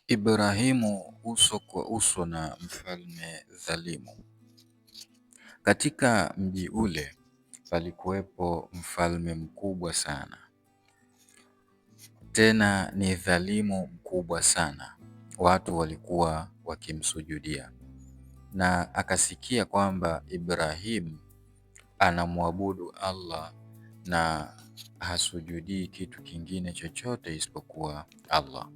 Ibrahimu uso kwa uso na mfalme dhalimu. Katika mji ule palikuwepo mfalme mkubwa sana, tena ni dhalimu mkubwa sana. Watu walikuwa wakimsujudia, na akasikia kwamba Ibrahimu anamwabudu Allah na hasujudii kitu kingine chochote isipokuwa Allah.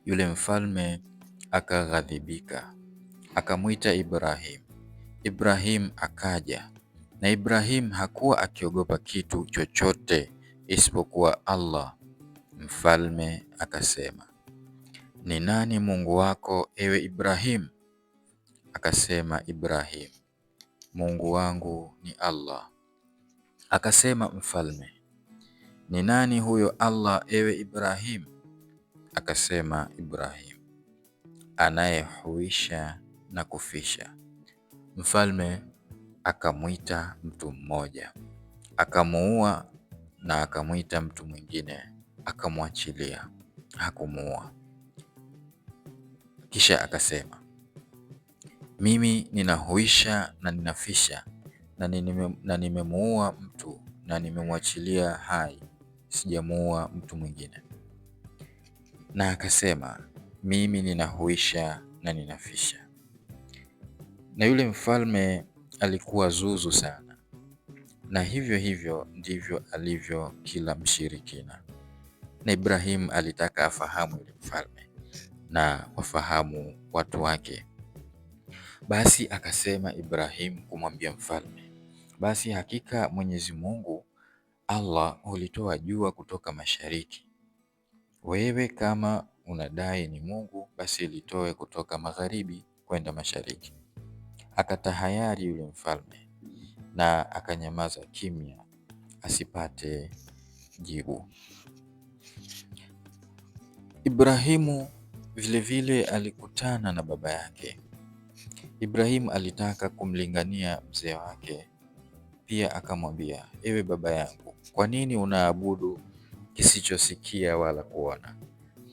Yule mfalme akaghadhibika, akamwita Ibrahim. Ibrahim akaja, na Ibrahim hakuwa akiogopa kitu chochote isipokuwa Allah. Mfalme akasema, ni nani Mungu wako ewe Ibrahim? Akasema Ibrahim, Mungu wangu ni Allah. Akasema mfalme, ni nani huyo Allah ewe Ibrahim? Akasema Ibrahim, anayehuisha na kufisha. Mfalme akamwita mtu mmoja akamuua, na akamwita mtu mwingine akamwachilia, hakumuua. Kisha akasema, mimi ninahuisha na ninafisha na nimemuua mtu na nimemwachilia hai, sijamuua mtu mwingine. Na akasema, mimi ninahuisha na ninafisha. Na yule mfalme alikuwa zuzu sana, na hivyo hivyo ndivyo alivyo kila mshirikina. Na Ibrahimu alitaka afahamu yule mfalme na wafahamu watu wake. Basi akasema Ibrahimu kumwambia mfalme, basi hakika Mwenyezi Mungu Allah hulitoa jua kutoka mashariki. Wewe kama unadai ni Mungu, basi litoe kutoka magharibi kwenda mashariki. Akatahayari yule mfalme na akanyamaza kimya asipate jibu. Ibrahimu vilevile alikutana na baba yake. Ibrahimu alitaka kumlingania mzee wake pia, akamwambia, ewe baba yangu, kwa nini unaabudu kisichosikia wala kuona?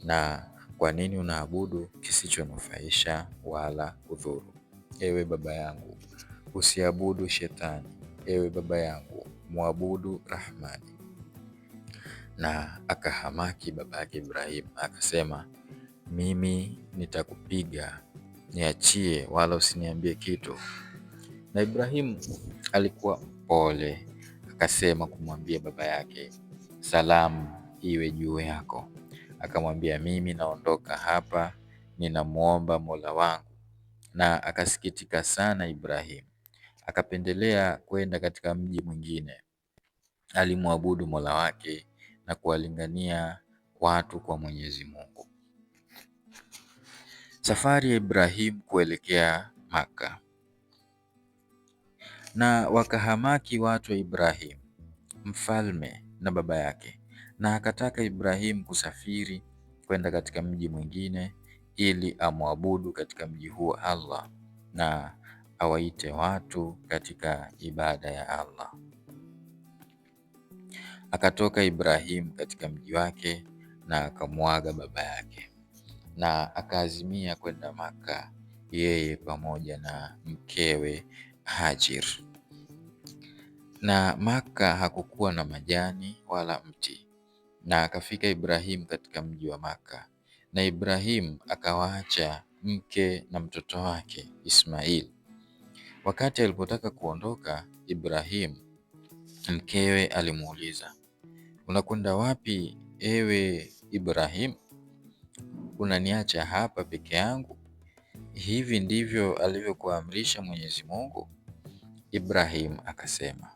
Na kwa nini unaabudu kisichonufaisha wala kudhuru? Ewe baba yangu, usiabudu shetani. Ewe baba yangu, mwabudu Rahmani. Na akahamaki baba yake Ibrahim akasema, mimi nitakupiga, niachie, wala usiniambie kitu. Na Ibrahimu alikuwa mpole, akasema kumwambia baba yake, salamu iwe juu yako. Akamwambia, mimi naondoka hapa, ninamwomba Mola wangu. Na akasikitika sana Ibrahim, akapendelea kwenda katika mji mwingine. Alimwabudu Mola wake na kuwalingania watu kwa Mwenyezi Mungu. Safari ya Ibrahim kuelekea Maka. Na wakahamaki watu wa Ibrahim mfalme na baba yake, na akataka Ibrahim kusafiri kwenda katika mji mwingine ili amwabudu katika mji huo Allah na awaite watu katika ibada ya Allah. Akatoka Ibrahim katika mji wake na akamwaga baba yake, na akaazimia kwenda Maka yeye pamoja na mkewe Hajir. Na Maka hakukuwa na majani wala mti. Na akafika Ibrahim katika mji wa Maka, na Ibrahim akawaacha mke na mtoto wake Ismail. Wakati alipotaka kuondoka Ibrahim, mkewe alimuuliza, unakwenda wapi ewe Ibrahim? Unaniacha hapa peke yangu? Hivi ndivyo alivyokuamrisha Mwenyezi Mungu? Ibrahim akasema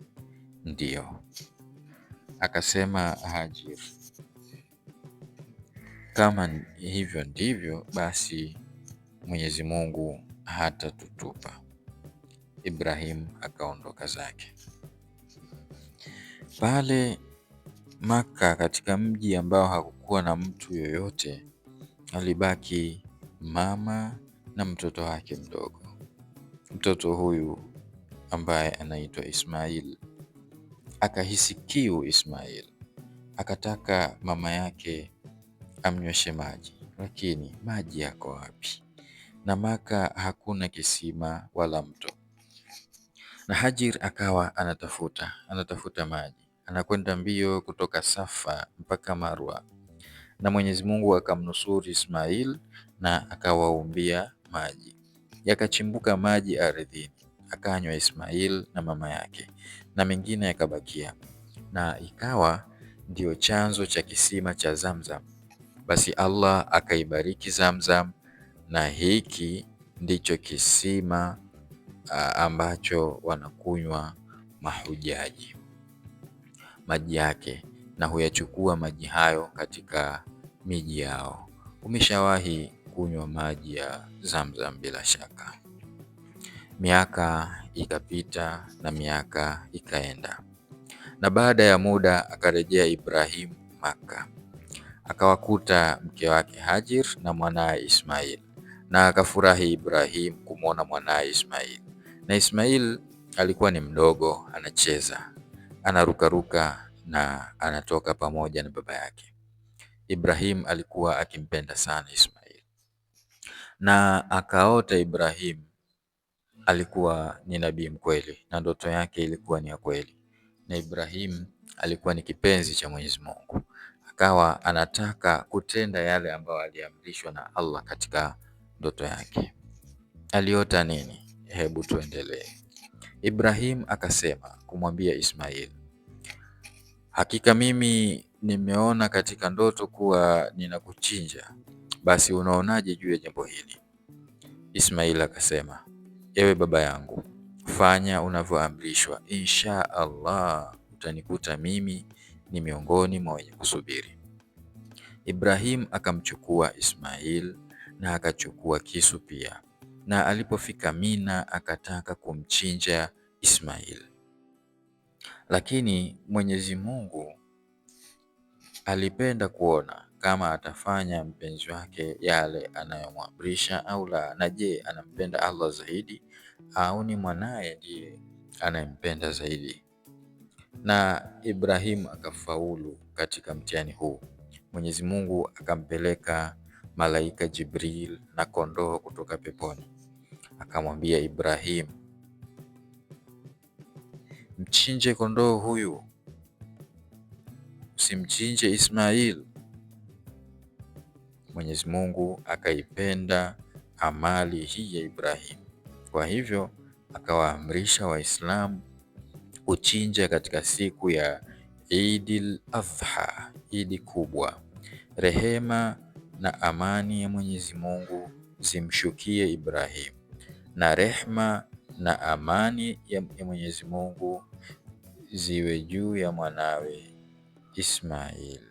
ndiyo. Akasema Hajir, kama hivyo ndivyo, basi Mwenyezi Mungu hatatutupa. Ibrahim akaondoka zake. Pale Maka, katika mji ambao hakukuwa na mtu yoyote, alibaki mama na mtoto wake mdogo. Mtoto huyu ambaye anaitwa Ismail akahisi kiu. Ismail akataka mama yake amnyweshe maji, Lakini maji yako wapi? Na Maka hakuna kisima wala mto. Na Hajir akawa anatafuta anatafuta maji, anakwenda mbio kutoka Safa mpaka Marwa, na Mwenyezi Mungu akamnusuru Ismail na akawaumbia maji, yakachimbuka maji ardhini, akanywa Ismail na mama yake, na mengine yakabakia, na ikawa ndiyo chanzo cha kisima cha Zamzam. Basi Allah akaibariki Zamzam, na hiki ndicho kisima ambacho wanakunywa mahujaji maji yake, na huyachukua maji hayo katika miji yao. Umeshawahi kunywa maji ya Zamzam bila shaka. Miaka ikapita na miaka ikaenda, na baada ya muda akarejea Ibrahim Makka, akawakuta mke wake Hajir na mwanaye Ismail, na akafurahi Ibrahim kumwona mwanaye Ismail. Na Ismail alikuwa ni mdogo, anacheza, anarukaruka na anatoka pamoja na baba yake. Ibrahim alikuwa akimpenda sana Ismail, na akaota Ibrahim alikuwa ni nabii mkweli na ndoto yake ilikuwa ni ya kweli, na Ibrahim alikuwa ni kipenzi cha Mwenyezi Mungu, akawa anataka kutenda yale ambayo aliamrishwa na Allah katika ndoto yake. Aliota nini? Hebu tuendelee. Ibrahim akasema kumwambia Ismail, hakika mimi nimeona katika ndoto kuwa ninakuchinja, basi unaonaje juu ya jambo hili? Ismail akasema, ewe baba yangu, fanya unavyoamrishwa, insha Allah utanikuta mimi ni miongoni mwa wenye kusubiri. Ibrahim akamchukua Ismail na akachukua kisu pia, na alipofika Mina akataka kumchinja Ismail, lakini Mwenyezi Mungu alipenda kuona kama atafanya mpenzi wake yale anayomwamrisha au la, na je, anampenda Allah zaidi au ni mwanaye ndiye anayempenda zaidi? Na Ibrahimu akafaulu katika mtihani huu. Mwenyezi Mungu akampeleka malaika Jibril na kondoo kutoka peponi, akamwambia Ibrahim, mchinje kondoo huyu, usimchinje Ismail. Mwenyezi Mungu akaipenda amali hii ya Ibrahim, kwa hivyo akawaamrisha Waislamu kuchinja katika siku ya Idil Adha, Idi kubwa. Rehema na amani ya Mwenyezi Mungu zimshukie Ibrahim, na rehma na amani ya Mwenyezi Mungu ziwe juu ya mwanawe Ismail.